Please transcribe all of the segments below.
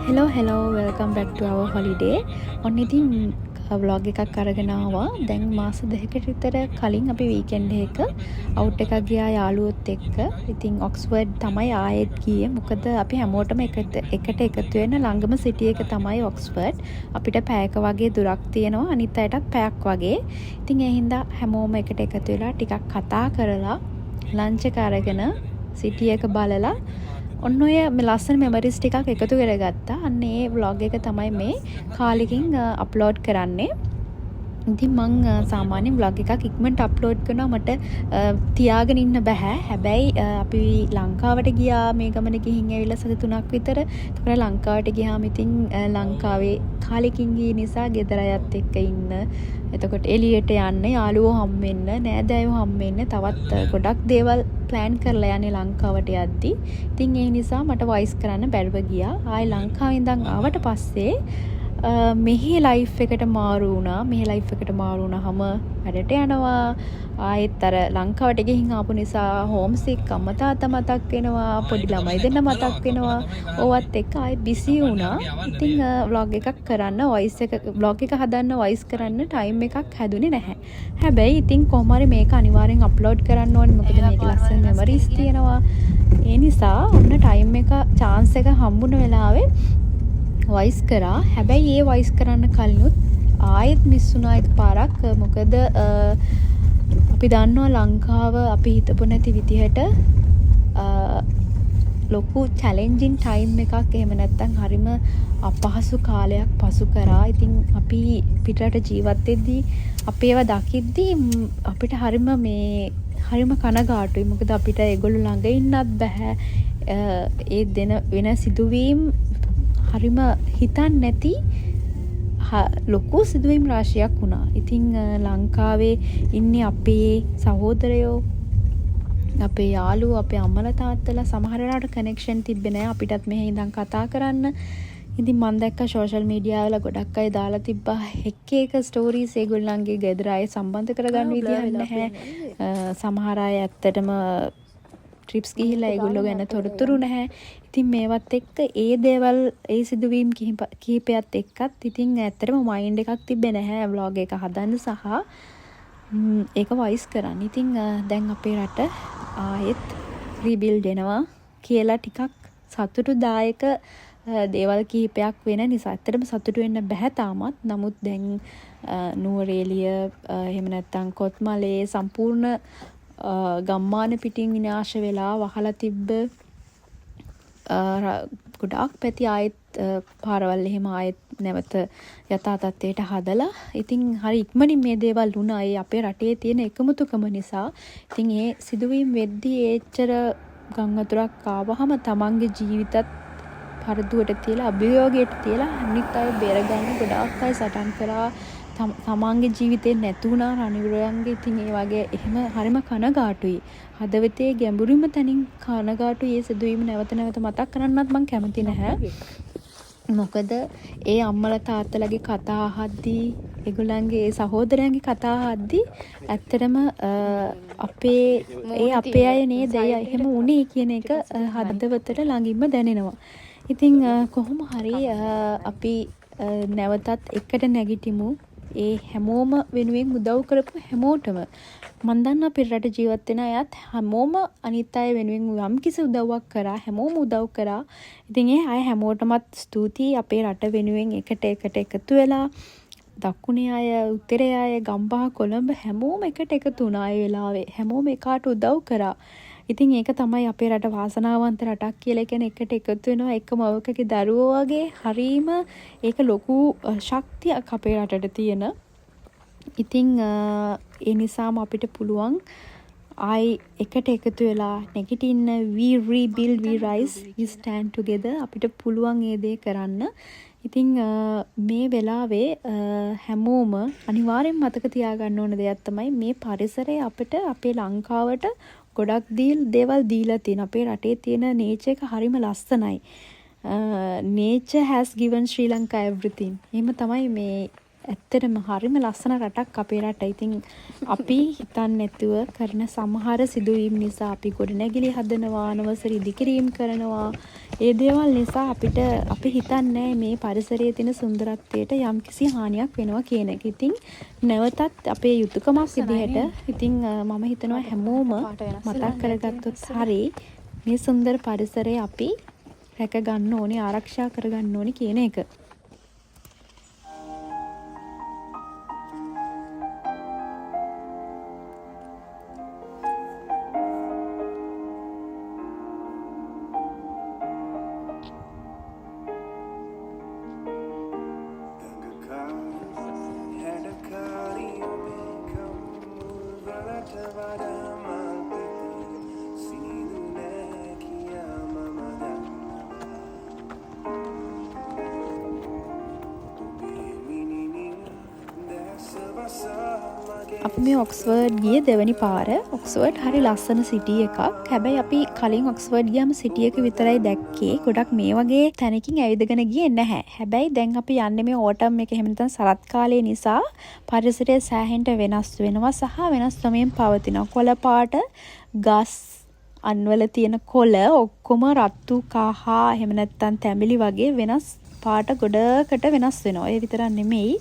Hello, hello, welcome back to our holiday. ඔන්න ඉතින් vlog එකක් අරගෙන ආවා. දැන් මාස 2කට විතර කලින් අපි වීකෙන්ඩ් එකක අවුට් එකක් ගියා යාළුවොත් එක්ක. ඉතින් ඔක්ස්ෆර්ඩ් තමයි ආයෙත් ගියේ. මොකද අපි හැමෝටම එකට එකට එකතු වෙන ළඟම සිටි එක තමයි ඔක්ස්ෆර්ඩ්. අපිට පැයක වගේ දුරක් තියෙනවා. අනිත් අයටත් පැයක් වගේ. ඉතින් ඒ හින්දා හැමෝම එකට එකතු වෙලා ටිකක් කතා කරලා, ලන්ච් එක අරගෙන, සිටි එක බලලා, ඔන්න ඔය ලස්සන මෙමරිස් ටිකක් එකතු කරගත්තා. අන්න ඒ ව්ලොග් එක තමයි මේ කාලෙකින් අප්ලෝඩ් කරන්නේ. ඉතින් මං සාමාන්‍යයෙන් ව්ලොග් එකක් ඉක්මනට අප්ලෝඩ් කරනවා, මට තියාගෙන ඉන්න බැහැ. හැබැයි අපි ලංකාවට ගියා මේ ගමන ගිහින් ඇවිල්ලා සති 3ක් විතර. එතකොට ලංකාවට ගියාම ඉතින් ලංකාවේ කාලෙකින් ගිය නිසා ගෙදර අයත් එක්ක ඉන්න, එතකොට එළියට යන්න, යාළුවෝ හම්බෙන්න, නෑදෑයෝ හම්බෙන්න, තවත් ගොඩක් දේවල් ප්ලෑන් කරලා යන්නේ ලංකාවට යද්දි. ඉතින් ඒ නිසා මට වොයිස් කරන්න බැරුව ගියා. ආයේ ලංකාවේ ඉඳන් ආවට පස්සේ මෙහි ලයිෆ් එකට මාරු වුණා. මෙහි ලයිෆ් එකට මාරු වුණාම වැඩට යනවා. ආයෙත් අර ලංකාවට ගිහින් ආපු නිසා හෝම් සික්, අම්මා තාත්තා මතක් වෙනවා. පොඩි ළමයි දෙන්නා මතක් වෙනවා. ඕවත් එක්ක ආයෙත් බිසි වුණා. ඉතින් ව්ලොග් එකක් කරන්න, වොයිස් එක, ව්ලොග් එක හදන්න, වොයිස් කරන්න ටයිම් එකක් හැදුනේ නැහැ. හැබැයි ඉතින් කොහොම හරි මේක අනිවාර්යෙන් අප්ලෝඩ් කරන්න ඕනේ. මොකද මේකේ ලස්සන මෙමරිස් තියෙනවා. ඒ නිසා ඔන්න ටයිම් එක, චාන්ස් එක හම්බුන වෙලාවේ වොයිස් කරා. හැබැයි ඒ වොයිස් කරන්න කලිනුත් ආයෙත් මිස් වුණා එක පාරක්. මොකද අපි දන්නවා ලංකාව අපි හිතපු නැති විදිහට ලොකු චැලෙන්ජින් ටයිම් එකක්, එහෙම නැත්නම් හරිම අපහසු කාලයක් පසු කරා. ඉතින් අපි පිටරට ජීවත් වෙද්දී අපි ඒවා දකිද්දී අපිට හරිම මේ හරිම කනගාටුයි. මොකද අපිට ඒගොල්ලෝ ළඟ ඉන්නත් බැහැ. ඒ දෙන වෙන සිදුවීම් හරිම හිතන් නැති ලොකු සිදුවීම් රාශියක් වුණා. ඉතින් ලංකාවේ ඉන්නේ අපේ සහෝදරයෝ, අපේ යාළුවෝ, අපේ අම්මලා තාත්තලා. සමහර වෙලාවට කනෙක්ෂන් තිබ්බේ නෑ අපිටත් මෙහෙ ඉඳන් කතා කරන්න. ඉතින් මං දැක්කා සෝෂල් මීඩියා වල ගොඩක් අය දාලා තිබ්බා එක එක ස්ටෝරීස්. ඒගොල්ලන්ගේ ගෙදර අය සම්බන්ධ කරගන්න විදිහක් නැහැ. සමහර අය ඇත්තටම ට්‍රිප්ස් ගිහිල්ලා ඒගොල්ලෝ ගැන තොරතුරු නැහැ. ඉතින් මේවත් එක්ක, ඒ දේවල්, ඒ සිදුවීම් කිහිපයත් එක්කත් ඉතින් ඇත්තටම මයින්ඩ් එකක් තිබ්බේ නැහැ ව්ලොග් එක හදන්න සහ ඒක වොයිස් කරන්න. ඉතින් දැන් අපේ රට ආයෙත් රීබිල්ඩ් වෙනවා කියලා ටිකක් සතුටුදායක දේවල් කිහිපයක් වෙන නිසා ඇත්තටම සතුටු වෙන්න බැහැ තාමත්. නමුත් දැන් නුවරඑළිය, එහෙම නැත්නම් කොත්මලේ සම්පූර්ණ ගම්මාන පිටින් විනාශ වෙලා වහලා තිබ්බ ගොඩාක් පැති ආයෙත් පාරවල් එහෙම ආයෙත් නැවත යථා තත්ත්වයට හදලා, ඉතින් හරි ඉක්මනින් මේ දේවල් වුණා ඒ අපේ රටේ තියෙන එකමුතුකම නිසා. ඉතින් ඒ සිදුවීම් වෙද්දී, එච්චර ගං වතුරක් ආවහම, තමන්ගේ ජීවිතත් පරදුවට තියලා, අභියෝගයට තියලා අනිත් අය බේරගන්න ගොඩාක් අය සටන් කරා. තමන්ගේ ජීවිතේ නැති වුණා රණවිරුවන්ගේ. ඉතින් ඒ වගේ එහෙම හරිම කනගාටුයි. හදවතේ ගැඹුරින්ම තැනින් කනගාටුයි. ඒ සිදුවීම නැවත නැවත මතක් කරන්නත් මං කැමති නැහැ. මොකද ඒ අම්මලා තාත්තලාගේ කතා අහද්දී, ඒගොල්ලන්ගේ ඒ සහෝදරයන්ගේ කතා අහද්දී, ඇත්තටම අපේ ඒ අපේ අය නේද ඒ එහෙම වුණේ කියන එක හදවතට ළඟින්ම දැනෙනවා. ඉතින් කොහොම හරි අපි නැවතත් එකට නැගිටිමු. ඒ හැමෝම වෙනුවෙන් උදව් කරපු හැමෝටම. මං දන්නවා පිටරට ජීවත් වෙන අයත් හැමෝම අනිත් අය වෙනුවෙන් යම්කිසි උදව්වක් කරා. හැමෝම උදව් කරා. ඉතින් ඒ අය හැමෝටමත් ස්තුතියි. අපේ රට වෙනුවෙන් එකට එකට එකතු වෙලා, දකුණේ අය, උතුරේ අය, ගම්පහ, කොළඹ හැමෝම එකට එකතු වුණා ඒ වෙලාවේ. හැමෝම එකාට උදව් කරා. ඉතින් ඒක තමයි අපේ රට වාසනාවන්ත රටක් කියලා කියන්නේ. එකට එකතු වෙනවා එක මවකගේ දරුවෝ වගේ. හරීම ඒක ලොකු ශක්තියක් අපේ රටට තියෙන. ඉතින් ඒ නිසාම අපිට පුළුවන් ආයි එකට එකතු වෙලා නැගිටින්න. We rebuild, we rise, we stand together. අපිට පුළුවන් ඒ දේ කරන්න. ඉතින් මේ වෙලාවේ හැමෝම අනිවාර්යෙන් මතක තියාගන්න ඕන දෙයක් තමයි මේ පරිසරය අපිට, අපේ ලංකාවට ගොඩක් දේවල් දීලා තියෙනවා. අපේ රටේ තියෙන නේචර් එක හරිම ලස්සනයි. Nature has given Sri Lanka everything. එහෙම තමයි මේ ඇත්තටම හරිම ලස්සන රටක් අපේ රට. ඉතින් අපි හිතන්නේ නැතුව කරන සමහර සිදුවීම් නිසා අපි ගොඩනැගිලි හදනවා, අනවසර ඉදිකිරීම් කරනවා. ඒ දේවල් නිසා අපිට අපි හිතන්නේ මේ පරිසරයේ තියෙන සුන්දරත්වයට යම්කිසි හානියක් වෙනවා කියන එක. ඉතින් නැවතත් අපේ යුතුකමක් විදිහට ඉතින් මම හිතනවා හැමෝම මතක් කරගත්තොත් හරි මේ සුන්දර පරිසරය අපි රැක ගන්න ඕනේ, ආරක්ෂා කරගන්න ඕනේ කියන එක. අපි මේ ඔක්ස්ෆර්ඩ් ගිය දෙවනි පාර. ඔක්ස්ෆර්ඩ් හරි ලස්සන සිටි එකක්. හැබැයි අපි කලින් ඔක්ස්ෆර්ඩ් ගියාම සිටි එක විතරයි දැක්කේ. ගොඩක් මේ වගේ තැනකින් ඇවිදගෙන ගියේ නැහැ. හැබැයි දැන් අපි යන්නේ මේ ඕටම් එක, එහෙම නැත්නම් සරත් කාලය නිසා පරිසරය සෑහෙන්න වෙනස් වෙනවා සහ වෙනස් වෙමින් පවතිනවා. කොළ පාට ගස් අන්වල තියෙන කොළ ඔක්කොම රතු, කහ, එහෙම නැත්නම් තැඹිලි වගේ වෙනස් පාට ගොඩකට වෙනස් වෙනවා. ඒ විතරක් නෙමෙයි,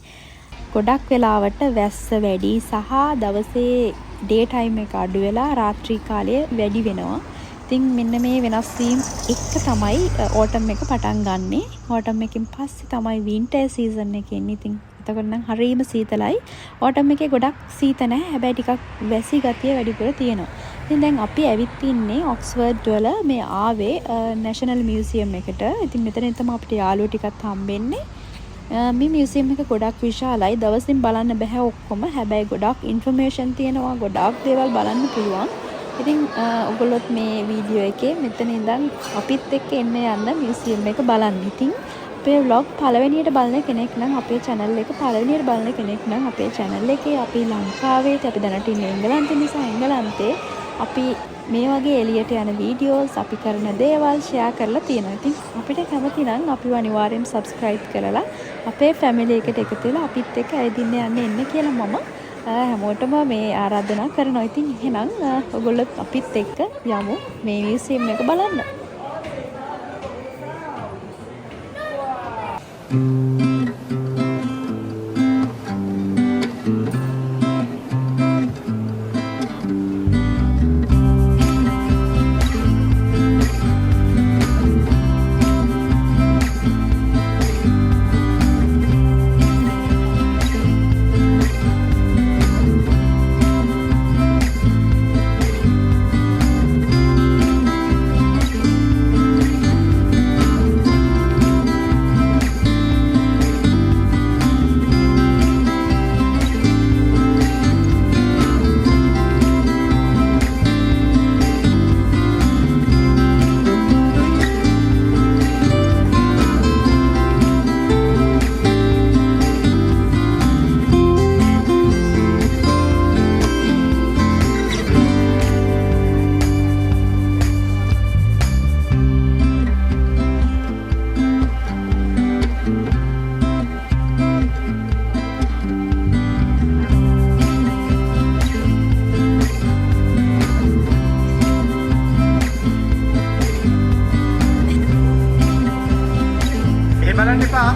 ගොඩක් වෙලාවට වැස්ස වැඩි සහ දවසේ ඩේ ටයිම් එක අඩු වෙලා රාත්‍රී කාලය වැඩි වෙනවා. ඉතින් මෙන්න මේ වෙනස් වීම් එක්ක තමයි ඕටම් එක පටන් ගන්නෙ. ඕටම් එකෙන් පස්සේ තමයි වින්ටර් සීසන් එක එන්නේ. ඉතින් එතකොට නම් හරිම සීතලයි. ඕටම් එකේ ගොඩක් සීත නැහැ. හැබැයි ටිකක් වැසි ගතිය වැඩිපුර තියෙනවා. ඉතින් දැන් අපි ඇවිත් ඉන්නේ ඔක්ස්ෆර්ඩ් වල මේ ආවේ නැෂනල් මියුසියම් එකට. ඉතින් මෙතන තමයි අපිට යාළුවෝ ටිකත් හම්බෙන්නේ. මේ මියුසියම් එක ගොඩක් විශාලයි. දවසින් බලන්න බැහැ ඔක්කොම. හැබැයි ගොඩක් ඉන්ෆර්මේෂන් තියෙනවා. ගොඩක් දේවල් බලන්න පුළුවන්. ඉතින් ඔයගොල්ලොත් මේ වීඩියෝ එකේ මෙතන ඉඳන් අපිත් එක්ක එන්න යන්න මියුසියම් එක බලන්න. ඉතින් අපේ ව්ලොග් පළවෙනියට බලන කෙනෙක් නම්, අපේ චැනල් එක පළවෙනියට බලන කෙනෙක් නම්, අපේ චැනල් එකේ අපි ලංකාවේ, අපි දැනට ඉන්නේ එංගලන්තේ නිසා එංගලන්තේ අපි මේ වගේ එළියට යන වීඩියෝස්, අපි කරන දේවල් ෂෙයා කරලා තියෙනවා. ඉතින් අපිට කැමති නම් අපිව අනිවාර්යෙන් සබ්ස්ක්‍රයිබ් කරලා අපේ ෆැමිලි එකට එකතු වෙලා අපිත් එක්ක ඇවිදින්න යන්න එන්න කියලා මම හැමෝටම මේ ආරාධනා කරනවා. ඉතින් එහෙනම් ඔයගොල්ලොත් අපිත් එක්ක යමු මේ මියුසියම් එක බලන්න. බලන්න එපා.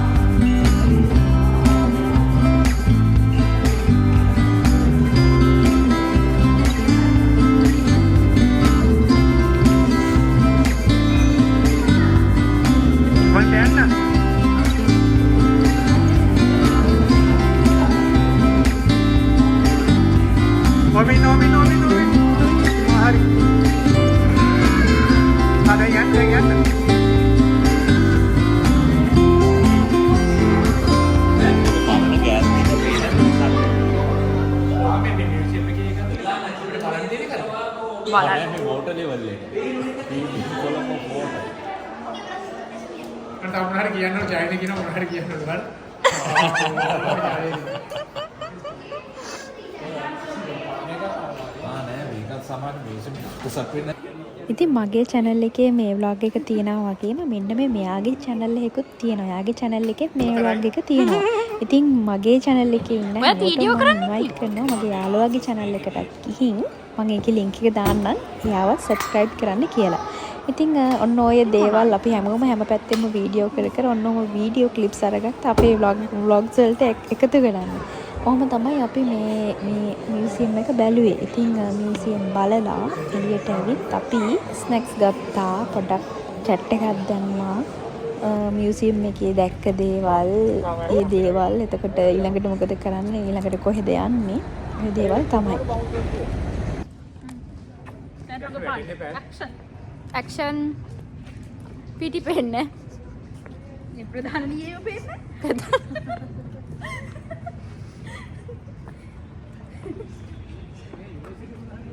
ඉක්මනට යන්න. ඔමින් ඔමින් ඔමින් ඔමින්. හරි. ආ දැන් යන්න, දැන් යන්න. පරණ ගෑස් එක පේන. මේ මියුසියම් එකේ එකද? අපිට බලන්න තියෙන එකද? බලන්න මේ වෝටර් ලෙවල් එක. කොළඹ වෝටර්. මට තව මොන හරි කියන්න ඕන, ජයනේ කියන මොන හරි කියන්න ඕන බලන්න. ආ නෑ, මේකත් සමහර මියුසියම් කොටසක් වෙන්න. ඉතින් මගේ චැනල් එකේ මේ ව්ලොග් එක තියෙනවා වගේම මෙන්න මේ මෙයාගේ චැනල් එකකුත් තියෙනවා. එයාගේ චැනල් එකෙත් මේ ව්ලොග් එක තියෙනවා. ඉතින් මගේ channel එකේ ඉන්න ඔයා වීඩියෝ හැමෝටම කරන්නේ මම ඉන්වයිට් කරනවා මගේ යාළුවාගේ channel එකටත් ගිහින් මම ඒකේ ලින්ක් එක දාන්නම් එයාවත් සබ්ස්ක්‍රයිබ් කරන්න කියලා. ඉතින් ඔන්න ඔය දේවල් අපි හැමෝම හැම පැත්තෙම වීඩියෝ කර කර ඔන්න ඔහොම වීඩියෝ ක්ලිප්ස් අරගත්ත අපේ ව්ලොග්ස් වලට එකතු කරන්න. ඔහොම තමයි අපි මේ මේ මියුසියම් එක බැලුවේ. ඉතින් මියුසියම් බලලා එළියට ඇවිත් අපි ස්නැක්ස් ගත්තා, පොඩක් චැට් එකක් දැම්මා. මියුසියම් එකේ දැක්ක දේවල්, ඒ දේවල්, එතකොට ඊළඟට මොකද කරන්නේ, ඊළඟට කොහෙද යන්නේ, ඔය දේවල් තමයි. ඇක්ෂන් පිටි පෙන්නේ. මේ ප්‍රධාන ලියේව පෙන්නේ.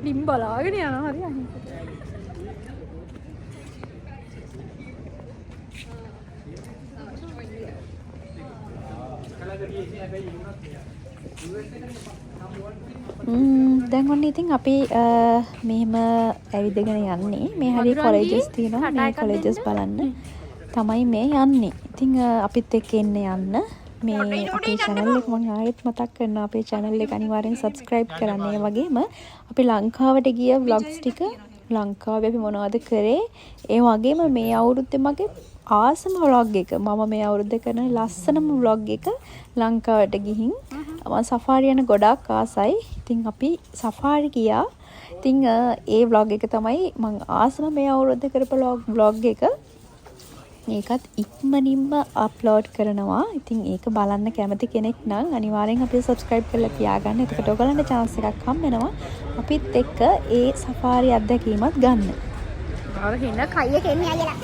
බිම් බලාගෙන යනවා හරි අහිංසක. දැන් ඔන්න ඉතින් අපි මෙහෙම ඇවිදගෙන යන්නේ. මේ හරිය මధుරංගී, කොලෙජස් තියෙනවා. කටා මේ එකක් කොලෙජස් දෙන්න. බලන්න තමයි මේ යන්නේ. ඉතින් අපිත් එක්ක එන්න යන්න. මේ අපේ channel එක මම ආයෙත් මතක් කරනවා, අපේ channel එක අනිවාර්යෙන් subscribe කරන්න. ඒ වගේම අපි ලංකාවට ගිය vlogs ටික, ලංකාවේ අපි මොනවද කරේ, ඒ වගේම මේ අවුරුද්දේ මගේ ආසම vlog එක, මම මේ අවුරුද්දේ කරන ලස්සනම vlog එක ලංකාවට ගිහින් මම සෆාරි යන ගොඩාක් ආසයි. ඉතින් අපි සෆාරි ගියා. ඉතින් ඒ vlog එක තමයි මං ආසම මේ අවුරුද්දේ කරපු vlog එක. ඒකත් ඉක්මනින්ම අප්ලෝඩ් කරනවා. ඉතින් ඒක බලන්න කැමති කෙනෙක් නම් අනිවාර්යෙන් අපිව සබ්ස්ක්‍රයිබ් කරලා තියාගන්න. එතකොට ඔයගොල්ලන්ට චාන්ස් එකක් හම් වෙනවා අපිත් එක්ක ඒ සෆාරි අත්දැකීමත් ගන්න. අර හින කයිය කෙන්නේ අයියලා.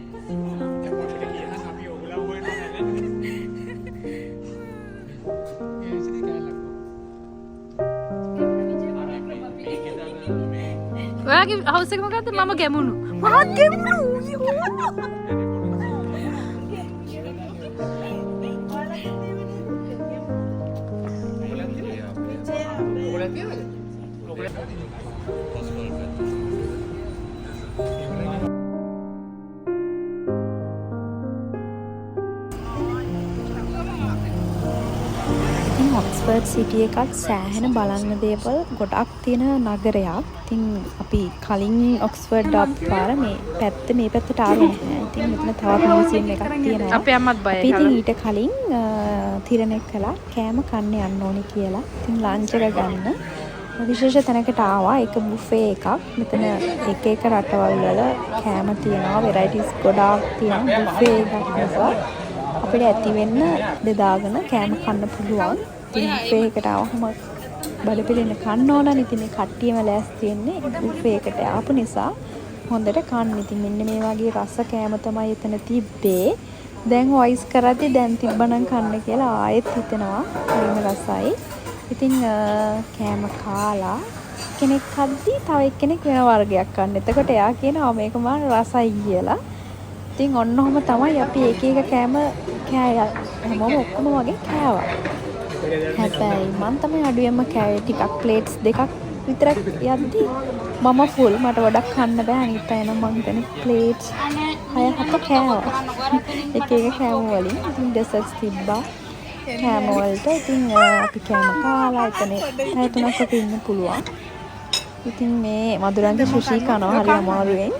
දැන් පොඩ්ඩක් කියන්න අපි ඔයගොල්ලෝ හොයනවා නේද? ඒ විදිහට කෑල්ලක්. ඔයාගේ හවුස් එක මොකද්ද? මම ගැමුණු. මමත් ගැමුණු. ඔයගොල්ලෝ තියනවද? ඔයගොල්ලෝ ඉතින් ඔක්ස්ෆර්ඩ් සිටි එකත් සෑහෙන බලන්න දේවල් ගොඩක් තියෙන නගරයක්. ඉතින් අපි කලින් ඔක්ස්ෆර්ඩ් ආපු පාර මේ පැත්ත මේ පැත්තට ආවේ නැහැ. ඉතින් මෙතන තවත් මියුසියම් එකක් තියෙනවා. අපේ අම්මත් බයයි. අපි ඉතින් ඊට කලින් තීරණය කළා කෑම කන්න යන්න ඕනේ කියලා. ඉතින් ලන්ච් එක ගන්න විශේෂ තැනකට ආවා. ඒක බුෆේ එකක්. මෙතන එක එක රටවල් වල කෑම තියෙනවා, වෙරයිටිස් ගොඩාක් තියෙනවා. බුෆේ එකක් නිසා අපිට ඇති වෙන්න බෙදාගෙන කෑම කන්න පුළුවන්. ඉතින් බුෆේ එකට ආවහම බඩ පිරෙන්න කන්න ඕනනේ. ඉතින් මේ කට්ටියම ලෑස්ති වෙන්නේ බුෆේ එකට ආපු නිසා හොඳට කන්න. ඉතින් මෙන්න මේ වගේ රස කෑම තමයි එතන තිබ්බේ. දැන් වොයිස් කරද්දි දැන් තිබ්බනම් කන්න කියලා ආයෙත් හිතෙනවා. හරිම රසයි. ඉතින් කෑම කාලා කෙනෙක් කද්දි තව එක්කෙනෙක් වෙන වර්ගයක් කන්න. එතකොට එයා කියනවා මේක මාර රසයි කියලා. ඉතින් ඔන්න ඔහොම තමයි අපි එක එක කෑම කෑයා. හැමෝම ඔක්කොම වගේ කෑවා. හැබැයි මං තමයි අඩුවෙන්ම කෑවේ. ටිකක් ප්ලේට්ස් දෙකක් විතරක් යද්දි මම ෆුල්, මට ගොඩක් කන්න බෑ. අනිත් අය නම් මං හිතන්නේ ප්ලේට්ස් 6-7 කෑවා. එක එක කෑම වලින්. ඉතින් ඩෙසර්ට්ස් තිබ්බා කෑම වලට. ඉතින් අපි කෑම කාලා එතන පැය තුනක් වගේ ඉන්න පුළුවන්. ඉතින් මේ මధుරංග සුෂි කනවා හරි අමාරුවෙන්.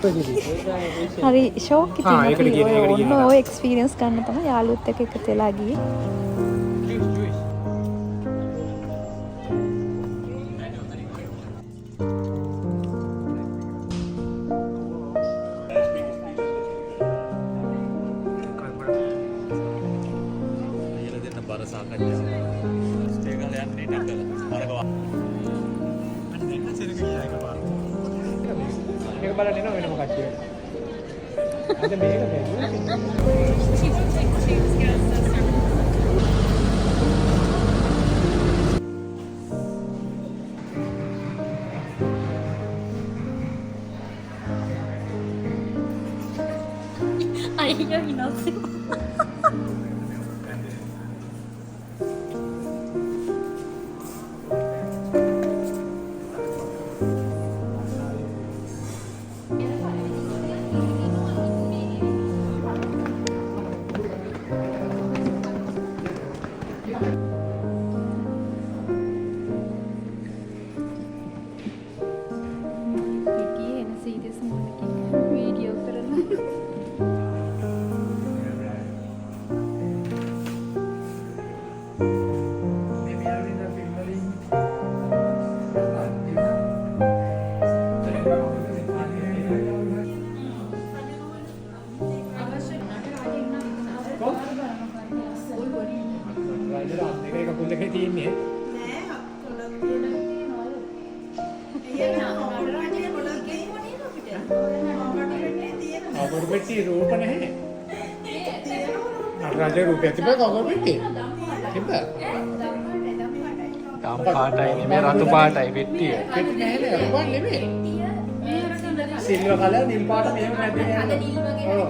හරි ෂෝක්. ඉතින් ආ, ඒකට අපි කියන, ඔය ඒකට ඔන්න කියන. ඔය එක්ස්පීරියන්ස් ගන්න තමයි යාළුවොත් එක්ක එකතු වෙලා ගියේ. කියලා දෙන්න බර සාකච්ඡාවක්. ස්ටේ කරලා යන්නේ ටක් ගාලා. අර අන්න දෙන්න සෙනග ගියා එකපාර. මේක බලන්න එනවා වෙනම කට්ටිය. අද මේක බැලුවා. කො? රාජර අත් දෙකයි කකුල් දෙකයි තියෙන්නේ. නෑ, පොළක් තියෙනවා. තියෙනවා. කවුරු පෙට්ටි රූප නැහැ. නටරාජ රූපයක් තිබ්බා කවුරු පෙට්ටියේ? තිබ්බා. දම් පාටයි නෙමෙයි, රතු පාටයි පෙට්ටිය. පෙට්ටි නැහැ නේ, රූප නෙමෙයි. සිල්වර් කලර් නිල් පාට මෙහෙම නැද්ද? ඔව්.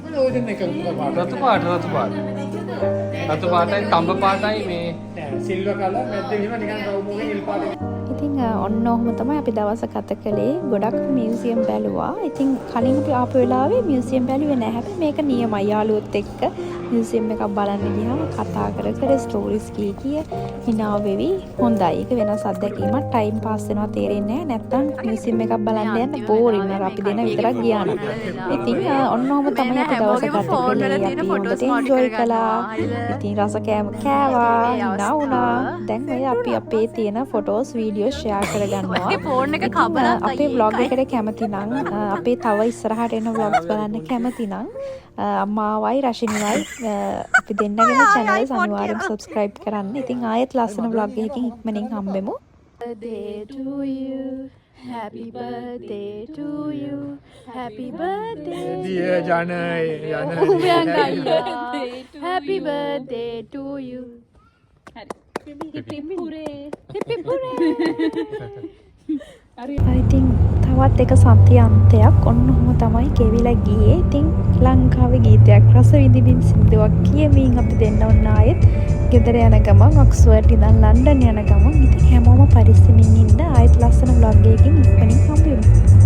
මොන ඔය දෙන්න එක පාට. රතු පාට, රතු පාට. රතු පාටයි තඹ පාටයි මේ. නෑ, සිල්වර් කලර් මැද්දේ මෙහෙම නිකන් රවුමක නිල් පාට. ඉතින් ඔන්න ඔහොම තමයි අපි දවස ගත කළේ. ගොඩක් මියුසියම් බැලුවා. ඉතින් කලින් අපි ආපු වෙලාවේ මියුසියම් බැලුවේ නෑ. හැබැයි මේක නියමයි. යාළුවොත් එක්ක මියුසියම් එකක් බලන්න ගියාම කතා කර කර, ස්ටෝරිස් කිය කිය, හිනා වෙවි හොඳයි. ඒක වෙනස් අත්දැකීමක්. ටයිම් පාස් වෙනවා තේරෙන්නේ නෑ. නැත්තම් මියුසියම් එකක් බලන්න යන්න බෝරින්, අර අපි දෙන්න විතරක් ගියා නම්. ඉතින් ඔන්න ඔහොම තමයි අපි දවස ගත කළේ. අපි හොඳට එන්ජොයි කළා. ඉතින් රස කෑම කෑවා, හිනා වුණා. දැන් ඔය අපි අපේ තියෙන ෆොටෝස්, වීඩියෝ ෂෙයා කරගන්නවා. ඔයාගේ ෆෝන් එක ඉතින් කබලක් අපේ අයියේ, ව්ලොග් ඒකයි. එකට කැමති නම්, අපේ තව ඉස්සරහට එන ව්ලොග්ස් බලන්න කැමති නම්, මාවයි රශිනිවයි අපි දෙන්නගේම චැනල්ස් iPhone අනිවාර්යෙන් කියලා. සබ්ස්ක්‍රයිබ් කරන්න. ඉතින් ආයෙත් ලස්සන ව්ලොග් එකකින් ඉක්මනින් හම්බෙමු. Birthday to you. Happy birthday to you. Happy birthday. දිය ජන යන උඹයන් අයියා. Happy birthday to you. Hip hip hooray. Hip hip hooray. ඉතින් තවත් එක සති අන්තයක් ඔන්න ඔහොම තමයි ගෙවිලා ගියේ. ඉතින් ලංකාවේ ගීතයක් රස විඳිමින්, සින්දුවක් කියමින් අපි දෙන්න ඔන්න ආයෙත් ගෙදර යන ගමන්, ඔක්ස්ෆර්ඩ් ඉඳන් ලන්ඩන් යන ගමන්. ඉතින් හැමෝම පරිස්සමින් ඉන්න. ආයෙත් ලස්සන ව්ලොග් එකකින් ඉක්මනින් හම්බ වෙමු.